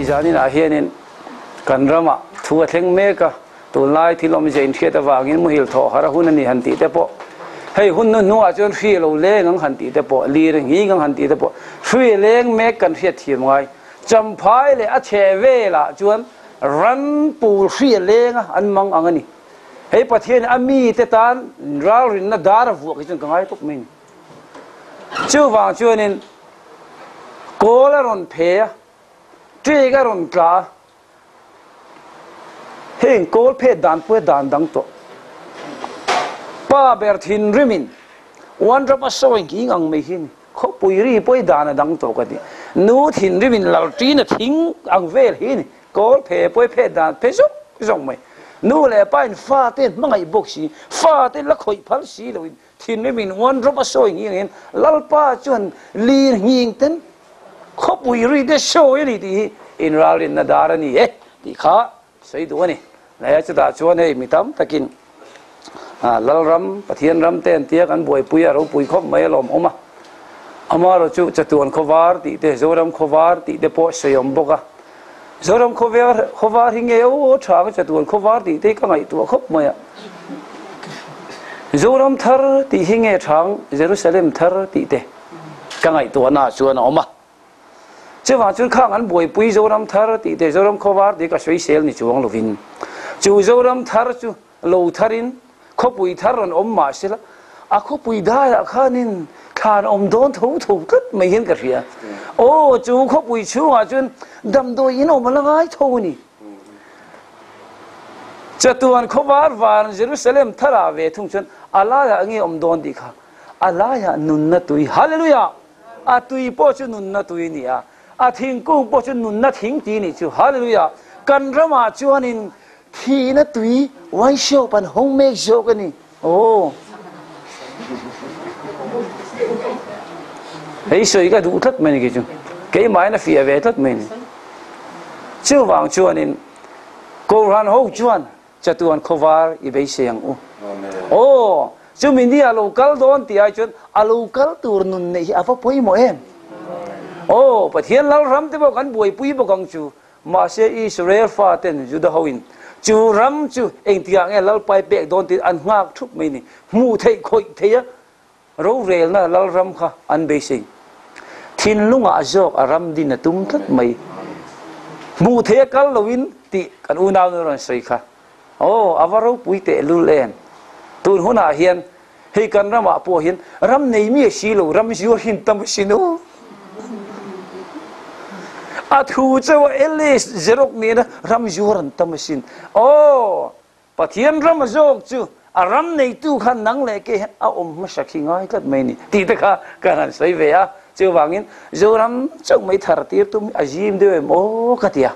zaninah hianin kan ramah thu a thleng mek a, tunlai thil awmzia inhriat avangin muhil thawh har a hun a ni han tih te pawh, hei hun hnu hnuah chuan hri lo leng ang han tih te pawh, lir nghing ang han tih te pawh, hri leng mek kan hriat thiam ngai. Champhai leh a chheh velah chuan ran pul hri a leng a, an mang ang a ni. Hei Pathian a mite tan ralrinna dar a vuak hi chuan ka ngai tawp mai a ni. Chuvang chuanin kawl a rawn phe a, ṭek a rawn tla a, heng kawl phet dan pawh hi dan dang tawh. Pa ber thinrimin one drop a sawi nghing ang mai hi a ni. Khawpui ri pawh hi dan a dang tawh ka ti. Nu thinrimin lalṭin a thing ang vel hi a ni. Kawl phe pawh hi phet dan phe zawk zawk mai. Nu leh pa in fate an hmangaih bawk si, fate la khawih phal si loin Thinrim in uan rawp a sawi nghing in Lalpa chuan lir nghing ten khawpui ri te sawi a ni tih hi inralrinna dar a ni e tih kha sawi duh a ni. Leh chutah chuan hei mi tam takin Lalram, Pathian ram te an tia kan buaipui a ropui khawp mai a lawmawm a. Amaherawh chu chatuan khawvar tih te, Zoram khawvar tih te pawh sawi awm bawk a. Zoram khawvel khawvar hi nge aw tha ang chatuan khawvar tih te hi ka ngaihtuah khawp mai a. Zoram thar tih hi nge tha ang Jerusalem thar tih te ka ngaihtuahna ah chuan a awm a. Chuvang chuan khang an buaipui Zoram thar tih te Zoram khawvar tih ka sawisel ni chuang lovin chu Zoram thar chu lo tharin khawpui thar rawn awm mah sela, a khawpui daiah khanin thlan awm dawn tho tho tlat mai hian ka hria. Aw, chu khawpui chhungah chuan damdawi in awm a la ngai tho a ni. Chatuan khawvar van Jerusalem tharah ve thung chuan a laiah nge awm dawn tih kha a laiah nunna tui, Hallelujah! A tui pawh chu nunna tui a ni a, a thingkung pawh chu nunna thing ti a nih chu, Hallelujah! Kan ramah chuanin Thihna tui wine shop an hawng mek zawk a ni. Aw. Hei sawi ka duh tlat mai ni kei chu. Keimahin a fiah ve tlat mai ni. Chuvang chuanin Kohhran ho chuan chatuan khawvar i beisei ang u. Aw, chumi ni a lo kal dawn tih ai chuan a lo kal tur nun neih hi a va pawimawh em. Aw, Pathian Lalram te pawh kan buaipui bawk ang chu. Mahse, Israel faten Juda hoin chu ram chu engtikah nge Lalpai pek dawn tiin an nghak thup mai ni. Hmuh theih khawih theih a rorelna Lalram kha an beisei. Thinlungah zawk a ram din a tum tlat mai. Hmuh theih a kal loin tih kan unaunu rawn sawi kha. Aw, a va ropui tehlul em! Tun hunah hian Hei kan ramah pawh hian ram nei mi a si lo, ram zuar hin tam a si no. A thu chauh a LS zerok nena ram zuar an tam asin. Aw, Pathian ram a zawk chu a ram neitu khan nang leh kei hian a awm hmasa khi ngai tlat mai ni tih te kha ka han sawi ve a. Chuvangin Zoram chauh mai thar tir tum hi a zim deuh em aw ka ti a.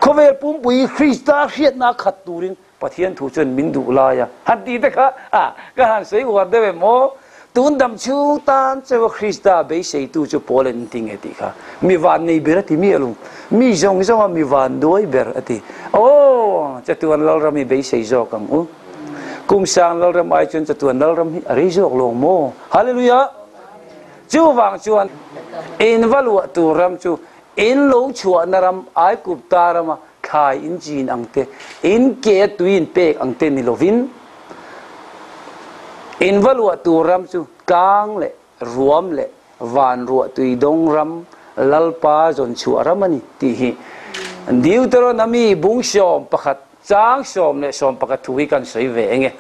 Khawvel pumpui Krista hriatna a khat turin Pathian thu chuan min duh lai a han tih te kha a ka han sawi uar deuh em aw? Tun dam chhung tan chauha Krista beiseitu chu Paul an ti nge tih kha mi van nei ber a ti mi alung mi zawng zawnga mi van duai ber a ti. Aw chatuan Lalram hi beisei zawk ang u. Kum sang Lalram ai chuan chatuan Lalram hi a rei zawk lawng maw? Hallelujah! Chuvang chuan in va luah tur ram chu in lo chhuahna ram Aigupta rama Thlai in chin ang te, in ke a tui in pek ang te ni lovin, in va luah tur ram chu tlang leh ruam leh van ruah tui dawng ram Lalpa zawn chhuah ram a ni tih hi Deuteronomy bung 11 chang 11 thu hi kan sawi ve eng e.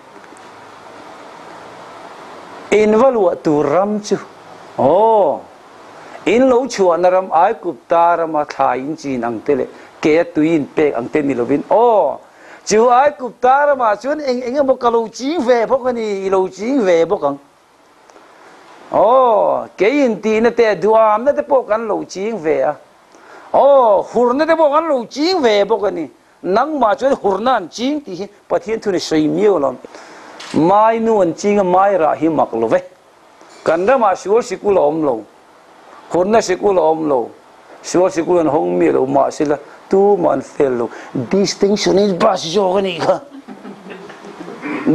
In va luah tur ram chu aw. In lo chhuahna ram Aigupta rama thlai in chin ang te leh ke a tui in pek ang te ni lovin, Aw, chu Aigupta ramah chuan eng eng emaw ka lo ching ve bawk a ni, i lo ching ve bawk ang. Aw, kei in tihna te, duhamna te pawh kan lo ching ve a. Aw, hurna te pawh kan lo ching ve bawk a ni. Nangmah chuan hurna an ching tih hi Pathian thu ni sawi miau lo. Mai nu an ching a, mai rah hi mak lo ve. Kan ramah sual sikul a awm lo, hurna sikul a awm lo, sual sikul an hawng miah lo mahsela tumah an fel lo. Distinction in pass zawk a nih kha,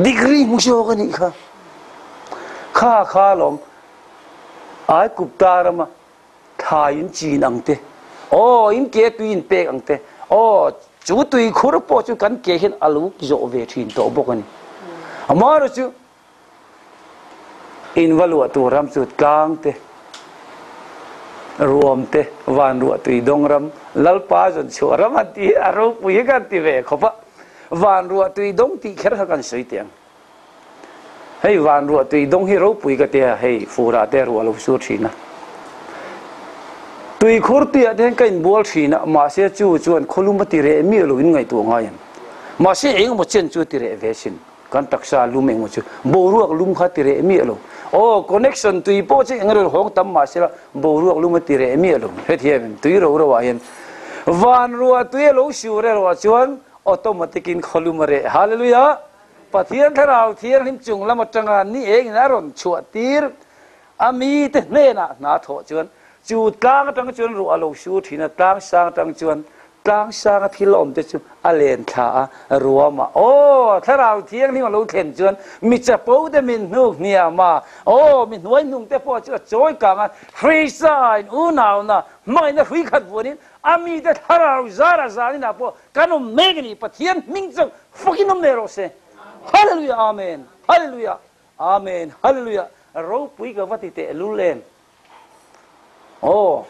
degree hmu zawk a nih kha. Kha kha lawm Aigupta rama thlai in chin ang te, Aw, in ke tui in pek ang te. Aw, chu tui khur pawh chu kan ke hian a lo zawh ve thin tawh bawk a ni. Amaherawhchu chu in va luah tur ram chu tlang te, ruam te, van ruah tui dawng ram, Lalpa zawn chhuah ram an ti hi a ropui hi kan ti ve khawp a. Van ruah tui dawng tih kher kha kan sawi teh ang. Hei van ruah tui dawng hi ropui ka tia hei furah te ruah lo sur thin a. Tuikhur tuiah te hian ka inbual thin a, mahse chu chuan khawlum a ti reh miah lo in ngaihtuah ngai ang. Mahse engemaw chen chu a ti reh ve sin, kan taksa lum engemaw chu boruak lum kha a ti reh miah lo. Aw connection tui pawh chu eng rawn hawng tam mahse la boruak lum a ti reh miah lo. Hetiang em tui ro ro ah hian van ruah tui a lo sur erawh chuan automatic in khawlum a reh. Hallelujah! Pathian Thlarau Thianghlim chung lam atanga ni engin a rawn chhuah tir a mite hnenah hna thawh chuan chu tlang atang chuan ruah a lo sur thin a, tlang sang atang chuan tlang sanga thil awm te chu a len thla a, ruamah aw Thlarau Thianghlim a lo thlen chuan mi chapo te min hnuk hniam a, aw mi hnuai hnung te pawh chu a chawi kang a, Hrisa in unauna hmangaihna hrui khat vuanin a mite Thlarau zara zaninah pawh Kan awm mek a ni, Pathian hming chu fakin awm leh rawh se. Hallelujah Amen Hallelujah Amen Hallelujah Ropui ka va ti teh lul em. Aw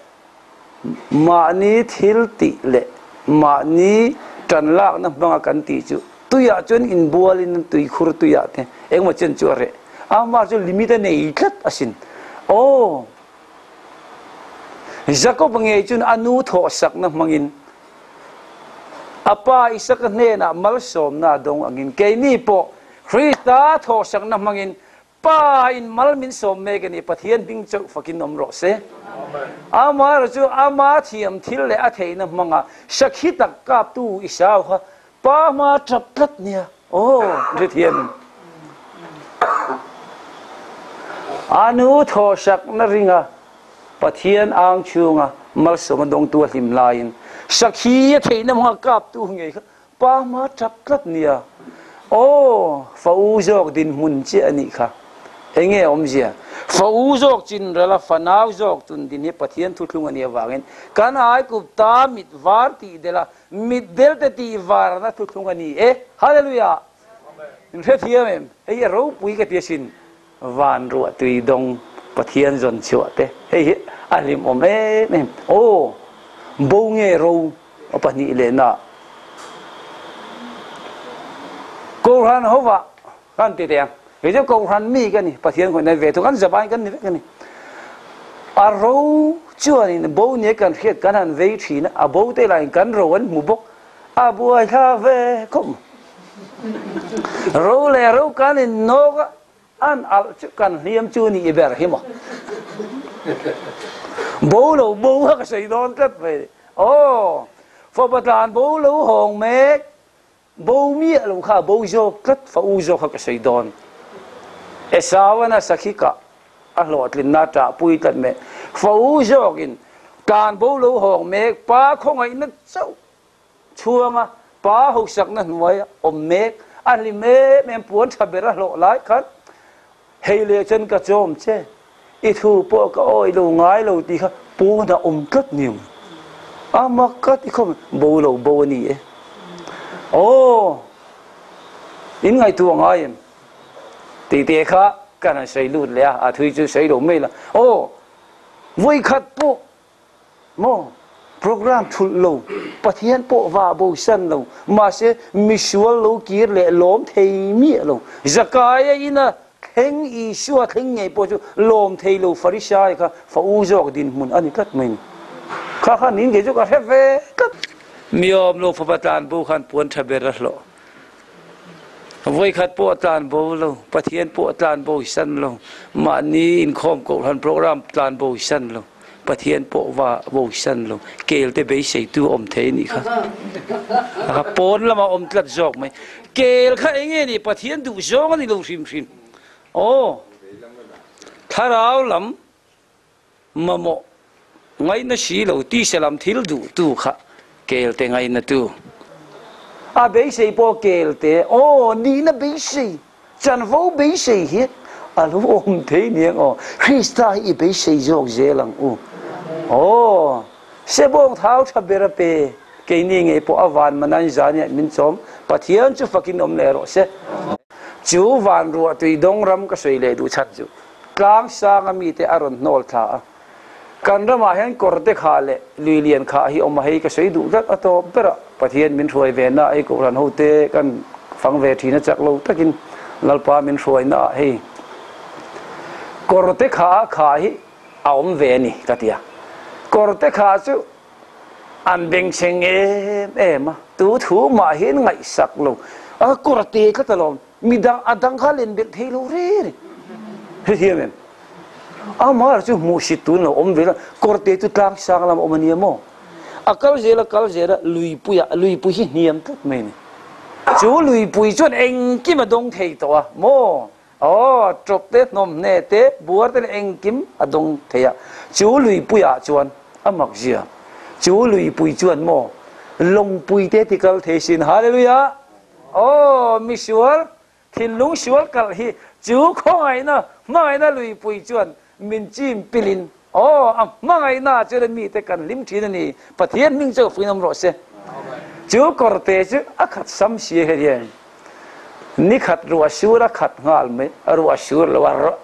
mahni thil tih leh mahni tan lakna hmanga kan tih chu tuiah chuan inbualin tuikhur tuiah te engemaw chen chu a reh. Amah chu limit a nei tlat asin. Aw Jakob ngei chuan a nu thawhsakna hmangin A pa Isaka hnenah malsawmna a dawng angin keini pawh Krista thawhsakna hmangin Pa in mal min sawm mek a ni, Pathian hming chauh fakin awm rawh se. Amaherawh chu ama thiam thil leh a theihna hmanga sakhi tak kaptu Esau kha Pa hma tap tlat nia. Aw, hrethiam. A nu thawhsakna ringa Pathian ang chhunga malsawma dawngtu a hlim laiin sakhi a theihna hmanga kaptu ngei kha pa hma tap tlat nia. Aw, fa u zawk dinhmun chiah a nih kha. Enge awmzia? Fa u zawk chinrala fanau zawk tun din hi Pathian thuthlung a nih avangin kan Aigupta mit var tih delh a Mitdel te tih varna thuthlung a ni e. Hallelujah! In hrethiam em? Hei hi a ropui ka ti asin. Van ruah tui dawng Pathian zawn chhuah te. Hei hi a hlimawm em em. Aw! Bo nge ro a pahnih lehna. Kohhran hovah kan ti teh ang. Kei chu Kohhran mi ka ni, Pathian khawih nai ve thu kan zavai kan ni vek a ni. A ro chuanin bo nia kan hriat kan han vei thin a, a bo te laiin kan ro an hmu bawk, a buai thla ve khawp mai. Ro leh ro kan innawk a, an alh chu kan hliam chu ni ber hi maw. Bo lo bo kha ka sawi dawn tlat mai. Aw, fapa tlan bo lo hawng mek. Bo miah lo kha bo zawk tlat fa u zawk kha ka sawi dawn. Esau-a nasa khi ka a hlawhtlinna ṭahpui tlat mai. Fa u zawkin tlan bo lo hawng mek, pa khawngaihna chauh chhuanga pa hosakna hnuaia awm mek, a hlim em em puan ṭha ber a hlawh lai khan Hei leh chuan ka chawm che, i thu pawh ka awih lo ngai lo tih kha pawn a awm tlat ni ang. A mak ka ti khawp, bo lo bo a ni e. Aw, in ngaihtuah ngai em? Tih te kha ka han sawi lut leh a, a thui chu sawi lo mai la. Aw, vawikhat pawh Maw? Program thulh lo, Pathian pawh va bosan lo, mahse misual lo kir leh lawm thei miah lo. Zakaia ina thleng Isua thleng ngei pawh chu lawm thei lo Farisai kha fa u zawk dinhmun a ni tlat mai ni. Kha kha nin kei chu ka hre ve tlat. Mi awm lo fapa tlan bo khan puan tha ber a hlawh. Voikhat pawh a tlan bo lo, Pathian pawh a tlan bosan lo, mahni inkhawm kohhran program tlan bosan lo. Pathian pawh va bosan lo, kel te beiseitu awm thei anih kha. A pawn lamah awm tlat zawk mai. Kel kha eng nge ni Pathian duh zawng a ni lo hrim hrim. Aw, thlarau lam mamawh ngaihna si lo, tisa lam thil duhtu kha kel te ngaihna tu. A beisei pawh kel te, aw, nihna beisei. Chanvo beisei hi a lo awm thei niang aw. Krista hi i beisei zawk zel ang u. Aw. Sebawng thau tha ber a pe. Keini ngei pawh a van manan zaniah min chawm. Pathian chu fakin awm leh rawh se. Chu van ruahtui dawng ram ka sawi leh duh chhan chu tlang sanga mite a rawn hnawl thla a. Kan ramah hian kawrte kha leh lui lian kha hi awm a hei ka sawi duh tlat a tawp ber a. Pathian min hruai ve na hei Kohhran hote kan fang ve thin a chak lo takin Lalpa min hruai na ah hei kawrte kha kha hi a awm ve a ni ka ti a. Kawrte kha chu an bengchheng em em a, tu thu mah hian ngaihsak lo a kawrte tlat alawm. Midang a dang kha len belh thei lo re re. Hrethiam em? Amah chu hmuhsit tun lo awm ve la, kawrte chu tlang sang lam a awm a nia maw? A kal zel a kal zel a, luipui ah, luipui hi hniam tlat mai a ni. Chu luipui chuan engkim a dawng thei tawh a maw? Aw, tawp te, hnawmhne te, buar te leh engkim a dawng thei a. Chu luipui ah chuan a mak zia. Chu luipui chuan maw lawngpui te ti kal thei sin. Hallelujah! Aw, misual, thinlung sual kalh hi chu khawngaihna, hmangaihna luipui chuan min chim pilin, aw, a hmangaihna chuan mite kan hlim thin a ni. Pathian hming chu fuin awm rawh se. Chu kawrte chu a khat sam si he hian ni khat ruah sur a khat nghal mai, ruah sur lo a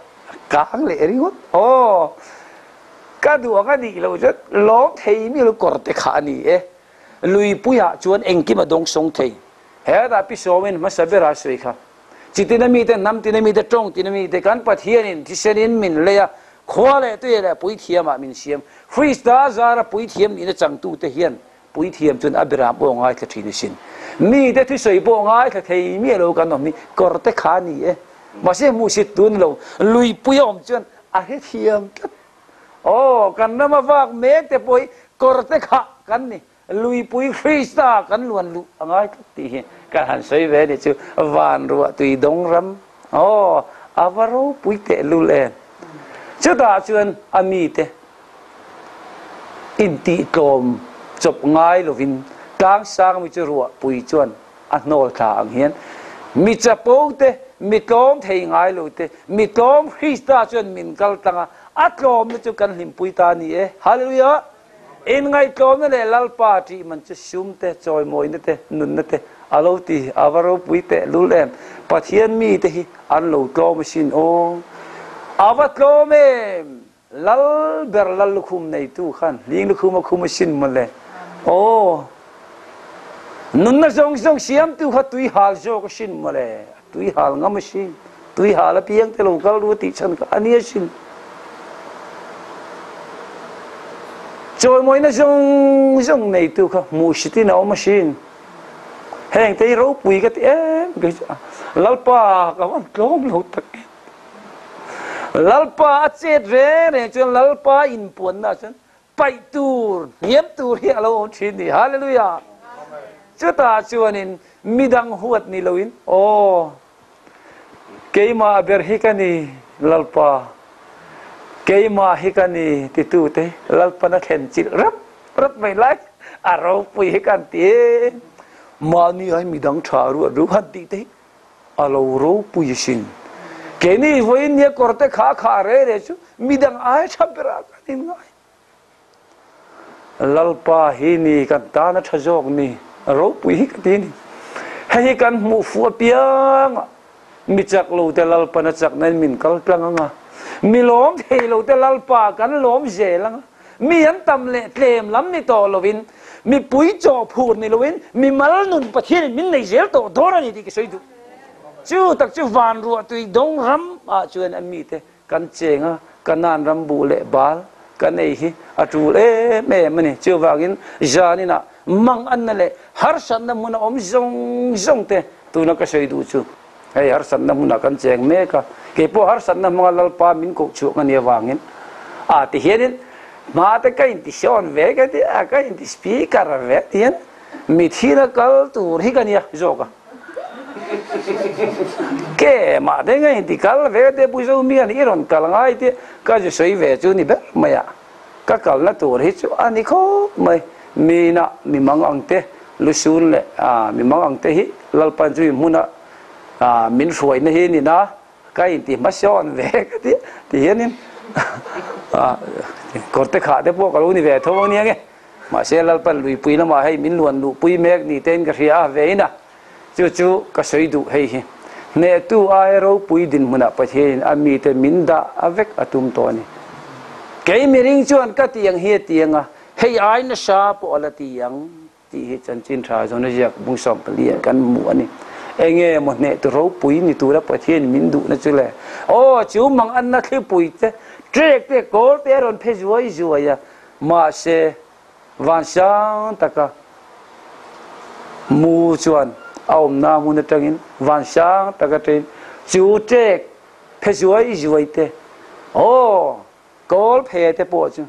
kang leh ringawt. Aw, ka duh ang a nih loh chuan lawm thei mi lo kawrte kha a ni e. Luipuiah chuan engkim a dawngsawng thei. Hetah pi sawmin hmasa bera a sawi kha. Chitin a mite, hnam tin a mite, tawng tin a mite kan Pathianin thisenin min lei a, khua leh tuia leh puithiamah min siam. Krista zara puithiam nihna changtute hian puithiam chuan a beram pawh a ngaithla thin asin. Mite thusawi pawh a ngaithla thei miah lo kan awm hi kawrte kha a ni e. Mahse hmuhsit tu a ni lo. Luipui a awm chuan a hrethiam tlat. Aw, kan rama vak mek te pawh hi kawrte khah kan ni, luipui Krista kan luan luh a ngai tlat tih hi kan han sawi ve a ni chu, van ruah tui dawng ram, aw, a va ropui tehlul em. Chutah chuan a mite intihtlawm chawp ngai lovin tlangsang mi chu ruahpui chuan a hnawl thla ang hian mi chapo te, mi tlawm thei ngai lo te, mi tlawm Krista chuan min kal tlang a, a tlawmna chu kan hlimpui ta a ni e. Hallelujah! Inngaihtlawmna leh Lalpa ṭih man chu sum te, chawimawina te, nunna te a lo ti, a va ropui teh lul em! Pathian mite hi an lo tlawm asin aw! A va tlawm em! Lal ber lal lukhum neitu khan hling lukhum a khum asin mawle. Aw. Nunna zawng zawng siamtu kha tui hal zawk asin mawle. Tui hal ngam asin. Tui hal apiang te lo kal ru tih chhan kha ani asin. Chawimawina zawng zawng neitu kha hmuhsitin a awm asin. Heng te hi ropui ka ti em kei chu. Lalpa ka van tlawm lo tak em. Lalpa a chet reng reng chuan Lalpa inpuanna chuan paih tur, hniam tur hi a lo awm thin ni. Hallelujah! Chutah chuanin midang huat ni loin, Aw, keimah ber hi ka ni, Lalpa, keimah hi ka ni titute Lalpan a thlen chilh rap rap mai lai a ropui hi kan ti e. Mahni ai midang tha ruat ru han tih te hi A lo ropui asin. Keini vawiin nia kawrte kha kha a re re chu midang ai tha berah kan inngai. Lalpa hi ni kan tan a tha zawk ni, a ropui hi ka ti ni. Hei hi kan hmuh fuh apiang ah mi chak lo te Lalpan a chak nain min kal tlang ang a, mi lawm thei lo te Lalpa kan lawm zel ang a. Mi an tam leh tlem lam ni tawh loin, mipui chaw phur ni loin, mi mal nun Pathianin min nei zel tawh dawn a ni tih ka sawi duh. Chu tak chu van ruah tui dawng ram ah chuan a mite kan cheng a, Kanaan ram buh leh bal kan ei hi a tul em em a ni. Chuvangin zanin ah manganna leh harsatna hmun a awm zawng zawng te tuna ka sawi duh chu Hei harsatna hmunah kan cheng mek a, keipawh harsatna hmanga Lalpa min koh chhuak a nih avangin a ti hianin hma te ka inti sawn ve ka ti a, ka inti speaker ve ti hian mithina kal tur hi ka nia zawk a. Ke mah te nga inti kal ve te pu Zomi an i rawn kal ngai te ka zu sawi ve chu ni ber mai a. Ka kalna tur hi chu a ni khawp mai. Mina mi mang ang te, lusun leh mi mang ang te hi Lalpan chu i hmuna min hruaina hi ni na, ka inti hmasawn ve ka ti ti hianin kawrte khah te pawh ka lo ni ve tho ang nia nge. Mahse Lalpan luipui lamah hei min luan luhpui mek ni tein ka hria a, vein a, chu chu ka sawi duh hei hi. Hnehtu aia ropui dinhmunah Pathianin a mite min dah a vek a tum tawh a ni. Kei miring chuan ka ti ang hi a ti ang a, hei ai nasa pawh a la ti ang tih hi chanchin tha zawn a ziak bung 14 ah kan hmu a ni. Enge maw hnehtu ropui ni tura Pathianin min duhna chu le? Aw, chu mang anna thlipui te, trek te, kawl te a rawn phe zuai zuai a, Mahse, van sang taka mu chuan a awmna hmun atangin van sang tak atangin chu ṭek phe zuai zuai te, aw, kawl phe te pawh chu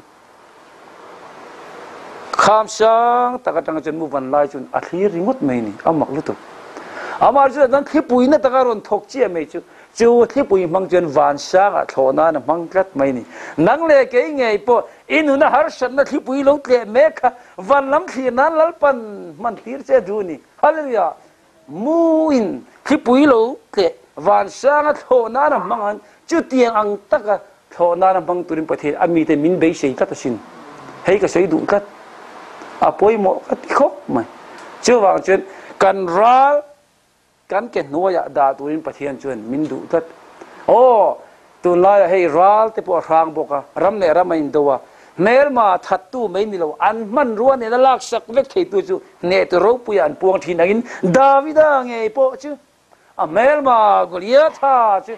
kham sang tak atanga chuan mu van lai chuan a thlir ringawt mai ni, a mak lutuk. Amah chu chuan thlipuina taka rawn thawk chiah mai chu Chu thlipui hmang chuan vansangah thlawh nan a hmang tlat mai ni. Nang leh kei ngei pawh i nuna harsatna thlipui lo tleh mek kha van lam thlir nan Lalpan hman tir che duh ni. Hallelujah! Muin thlipui lo tleh vansanga thlawh nan a hmang ang, chutiang ang taka thlawh nan a hmang turin Pathian a mite min beisei tlat asin. Hei ka sawi duh tlat. A pawimawh ka ti khawp mai. Chuvang chuan kan ral Kan ke hnuaiah dah turin Pathian chuan min duh tlat. Aw, tunlaiah hei ral te pawh a hrang bawk a, ram leh ram a indo a, hmelma thattu mai ni lo, an hmanrua nena laksak vek theitu chu hnehtu ropuiah an puang thin angin Davida ngei pawh chu a hmelma Goliatha chu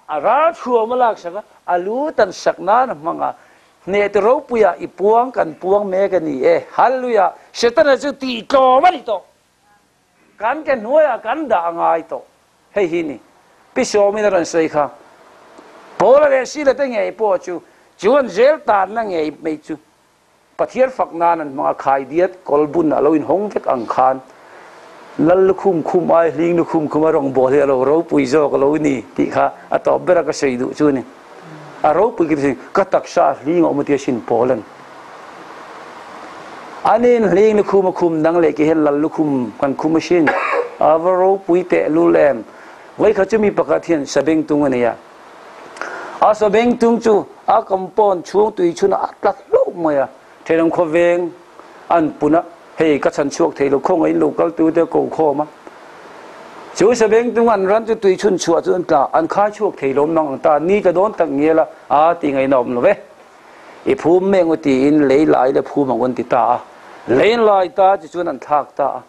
A ral thuam a laksak a, a lu tan sak nan a hmang a, hnehtu ropuiah i puang kan puang mek a ni e. Hallelujah! Setana chu tihtlawm a ni tawh. Kan ke hnuaiah kan dah a ngai tawh. Hei hi ni. Pi Sawmin a rawn sawi kha. Paula leh Sila te ngei pawh chu chu an zel tanna ngei mai chu Pathian fak nan an hmang a, khaidiat kawl bun a lo inhawng vek ang khan Lal lukhum khum ai hling lukhum khum a rawngbâwl hi a lo ropui zawk a lo ni tih kha a tawp bera ka sawi duh chu a ni. A ropui ka ti sin, ka taksa a hling a awm a tia sin Paula'n. Anin hling lukhum a khum dang leh ki hian lal lukhum kan khum asin. A va ropui teh lul em. Vawikhat chu mi pakhat hian sabengtung a nei a. A sabengtung chu a compound chhung tui chhunah a tla hlauh mai a. Thenawm khawveng an pun a, hei ka chhan chhuak thei lo, khawngaih in lo kal tu te ko khawm a. Chu sabengtung an ran chu tui chhun chhuah chu an tla, an khai chhuak thei lawm nang ang ta, ni ka dawn tak ngial a, aa ti ngaihna awm lo ve. I phum meng u tiin lei lai le phum ang an ti ta a. Lei lai ta chi chuan an thlak ta a.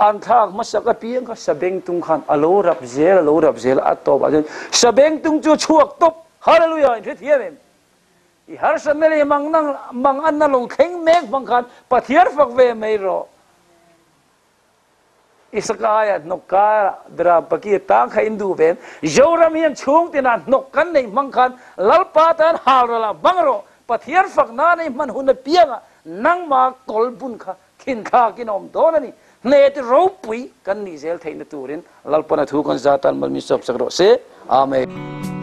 An thlak hmasak apiang kha sabengtung khan a lo rap zel, a lo rap zel a, a tawp ah chuan sabengtung chu a chhuak tawp. Hallelujah! In hrethiam em? I harsatna leh mang nang mang anna lo thleng mek hmang khan Pathian fak ve mai rawh. Isakaia hnawk kara Biram Paki tang kha in duh ve em? Zoram hian chhung tinah hnawk kan neih hmang khan Lalpa tan halral ah hmang rawh. Pathian fak nan ei hman hun apiangah nangma kawl bun kha thinthlak in a awm dawn a ni. Hnehti ropui kan nih zel theihna turin Lalpana thu kan za tan mal min sawp sak rawh se. Amen.